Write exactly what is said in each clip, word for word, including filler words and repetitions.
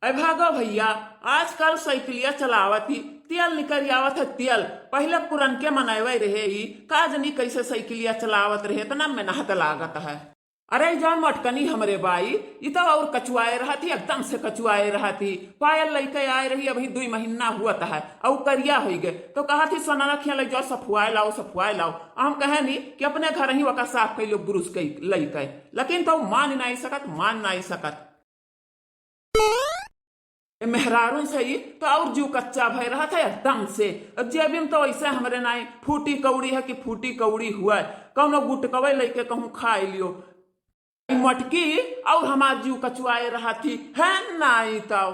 अरे भागो भइया, आजकल साइकिलिया चलावत ही, तेल निकरि आवत है तेल। पहिले पुरनके मनइवइ रहे ई, का जनी कइसे साइकिलिया चलावत रहे, एतना मेहनत लागत है। अरे ई जउन मटकनी हमरे बाई, ई तउ अउर कचुआए रहत ही, एकदम से कचुआए रहत ही। पायल लइके आए रही, अबहीं दुइ महीना हुअत है, अउ करिया होइ गए। तउ कहत ही सोनरखिया लइ जाओ, सफुआए लाओ, सफुआए लाओ। हम कहेनी कि अपने घरहीं ओका साफ कइ लो बुरुस कइ लइके, लेकिन तउ मान नाहीं सकत, मान नाहीं सकत। ए मेहरारून से ई तउ अउर जिउ कच्चा भए रहत है एकदम से। अब जेबी में तउ अइसे हमरे नाहीं फूटी कौड़ी है कि फूटी कौड़ी हुए, कउनो गुटकवइ लइके कहूँ खाइ लियो। ई मटकी अउर हमार जिउ कचुआए रहत ही, है नाहीं तउ।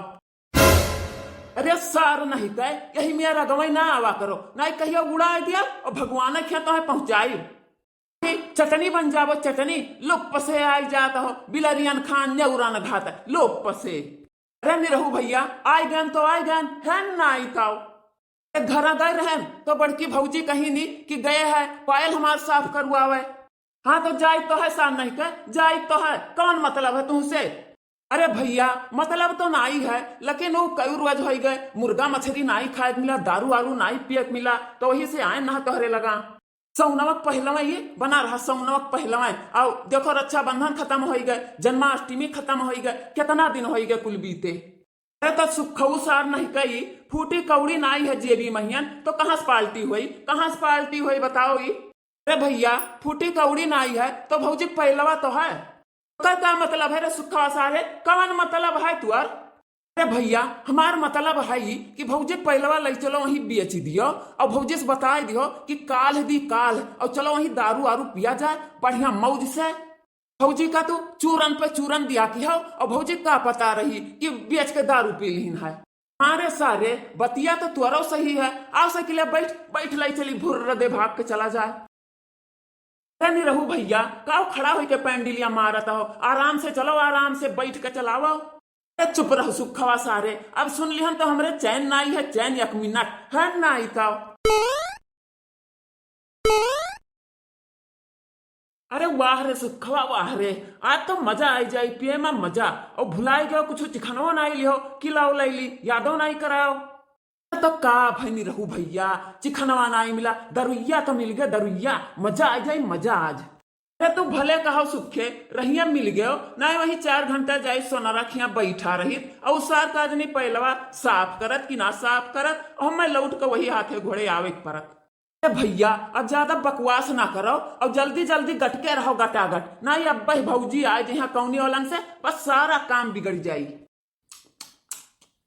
अरे सार नहीं तइ, यही मेरा गवई ना आवा करो, नाहीं कहियो उड़ाइ दिया अउर भगवान के खेतों में पहुँचाई। चटनी बन जाबो चटनी, लोग पसे आइ जात हो, बिलरियन खान नेउरन घात, लोग पसे। अरे निरहू भइया, आइ गएन तउ आइ गएन, है नाहीं तउ। एक घरा गए रहेन, तउ बड़की भौजी कहिनी कि गए है पायल हमार साफ करुआवइ। हाँ तउ जाइत तउ है सार नहीं के, जाइत तउ है, कउन मतलब है तुमसे? अरे भइया, मतलब तउ नाहीं है, लेकिन उ कई रोज होइ गए, मुर्गा मछरी नाहीं खाए के मिला, दारू वारू नाहीं पिए के मिला, तउ वही से आएन ना तोहरे लगा। सउनवा के पहिलवा ई बना रहा, सउनवा के पहिलवा। अउ देखो, रक्षाबंधन खतम होइ गए, जन्माष्टमी खतम होइ गए, केतना दिन होइ गए कुल बीते। अरे तउ सुखऊ सार नहीं कई, फूटी कौड़ी नाहीं है जेबी महियन, तउ कहाँ से पाल्टी होई, कहाँ से पाल्टी होई बताओ ई? अरे भइया, फूटी कौड़ी नाहीं है तउ भौजी पहिलवा तउ है। ओकर का मतलब है रे सुखवा सारे, कवन मतलब है तुअर? अरे भइया, हमार मतलब है ई कि भौजी पहिलवा लइ चलो वहीं बेचि दियो अउर भौजी से बताइ दियो कि काल्ह दी काल्ह, अउर चलो वहीं दारू वारू पिया जाए बढ़िया मौज से। भौजी का तू चूरन पे चूरन दिया की हो, अउर भौजी का पता रही कि बेच के दारू पी लिहिन है। अरे सारे, बतिया तउ तुअरो सही है। आओ साइकिलिया बइठ, बइठ लइ चली, भुर्र दे भाग के चला जाए। अरे निरहू भइया, काउ खड़ा होइके पैंडिलिया मारत हो? आराम से चलो, आराम से बइठ के चलावो। अरे चुप रहो सुखवा सारे, अब सुन लिहन तउ हमरे चैन नाहीं है, चैन एक मिनट है नाहीं तउ। अरे वाह रे सुखवा, वाह रे, आज तउ मजा आइ जाई, पिए मा मजा। अउर भुलाइ गयो, कुछ चिखनवा नाहीं लिहो, कि लाओ लइ ली, यादो नाहीं कराओ। तउ का भइ निरहू भइया, चिखनवा नाहीं मिला, दरुइया तउ मिल गए, दरुइया, मजा आइ जाई, मजा आज। अरे तू भले कहो सुखे, रहिया मिल गयो, नाहीं वहीं चार घंटा जाइ सोनरा खिया बइठा रहित, अउर सार का जनी पहिलवा साफ करत कि ना साफ करत, अउर हमें लौट के वही हाथे घोड़े आवे के परत। ए भइया, अब ज्यादा बकवास ना करो अउर जल्दी जल्दी गटके रहो गटागट, नाहीं अब्बे भौजी आइ जइहैं कउनी ओलन से, बस सारा काम बिगड़ि जाई।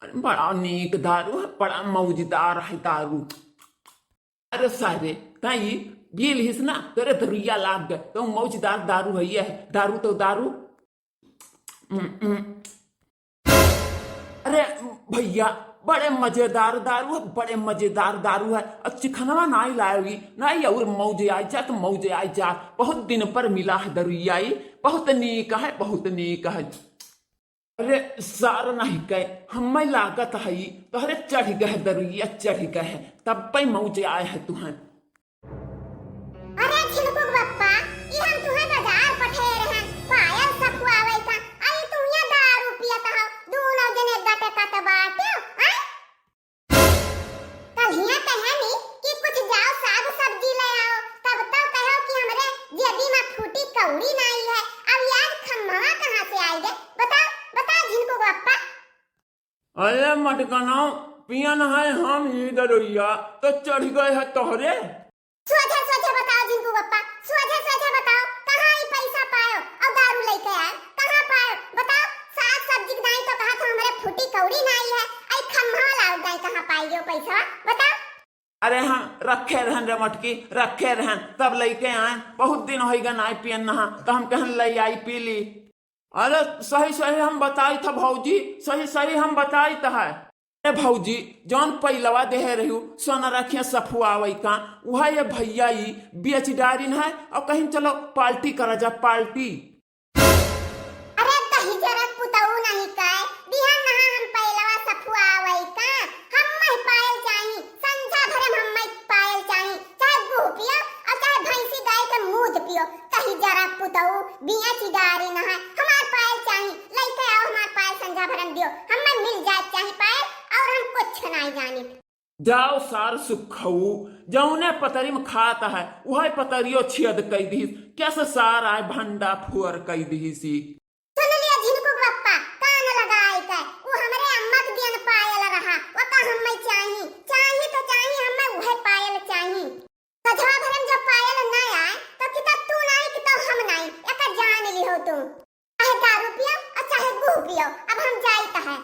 अरे बड़ा नीक दारू है, बड़ा मौजदार है दारू। अरे सारे, तई बियलिहिस ना, तोरे दरुइया लाग गए, तउ मौजदार दारू है ये, दारू तउ दारू। हम्म, हम्म। अरे भइया, बड़े मजेदार दारू है, बड़े मजेदार दारू है। अउर चिखनवा नाहीं लायोगी, नाहीं अउर मौज आइ जात, मौज आइ जात। बहुत दिन पर मिला है दरुइया ई, बहुत नीक है, बहुत नीक है। अरे सार नहीं कहे, हम्मै लागत है तोहरे चढ़ि गए दरुइया, चढ़ि गए, तब्बै मौज आए है तुहैं। अरे झिनकू के बप्पा, ई हम तुहैं बाजार पठे रहन, पायल सफुआवै का, अरे तू हियाँ दारू पियत हो, दूनो जने गटकत बाट्यो, आय? कल्हियाँ कहेनी कि कुछ जाओ साग सब्जी ले आओ, तब तो कहो कि हमरे जेबी मा फूटी कौड़ी नाई है। अब याद खम्मवा कहाँ से आइ गे? बताओ, बताओ झिनकू के बप्पा। अरे मटकनौ, पियन है हम ई दरुइया, तो चढ़ि गए है तोहरे। सोझे सोझे बताओ झिनकू बप्पा, सोझे सोझे बताओ, कहाँ ई पैसा पायो अउर दारू लइके आए, कहाँ पायो? बताओ, साग सब्जी के दाई तो कहा था हमरे फूटी कौड़ी नाई है, आई खम्हा लाओ दाई कहाँ पाई गयो पैसा, बताओ। अरे हम रखे रहन रे मटकी, रखे रहन, तब लइके आए, बहुत दिन होइगा नाई पियन नहा, तो हम कहन लइ आई पी ली। अरे सही सही हम बताइत ह भौजी, सही सही हम बताइत ह। अरे भौजी, जौन पइलवा देहे रहिउ सोनरखिया सफुआवइ का, उहइ ए भइया ई बेचि डारिन ह अउर कहिन चलो पार्टी करा जा, पार्टी। अरे दहिजरा पुतऊ नहीं काय, बिहान नहा हम पइलवा सफुआवइ का, हम्मइ पायल चाही, संझा भरे में हम्मइ पायल चाही, चाहे गुह पियो अउर चाहे भैंसी गाय के मूत पियो। दहिजरा पुतऊ बेचि डारिन ह, हमार पायल चाही, लइके आओ हमार पायल, संझा भरे में दियो, हम्मइ मिल जाए चाहे पायल, और हम कुछ नाई जानित। जाओ सार सुखऊ, जौने पतरी में खात है, उहै पतरियो छेद कइ दिहिस। कैसे सार आए भंडा फुअर कइ दिहिसी। सुन लिया झिनकू के पप्पा, कान लगाए के, वो हमरे अम्मा के दियन पायल रहा, वो का हम्मे चाही, चाही तो चाही, हम्मे उहै पायल चाही। सझवा भरम जो पायल न आए, तो किता तू नाई, किता हम नाई, एका जान लिहो तू। चाहे दारू पियो और चाहे गुह पियो, अब हम जाइत है।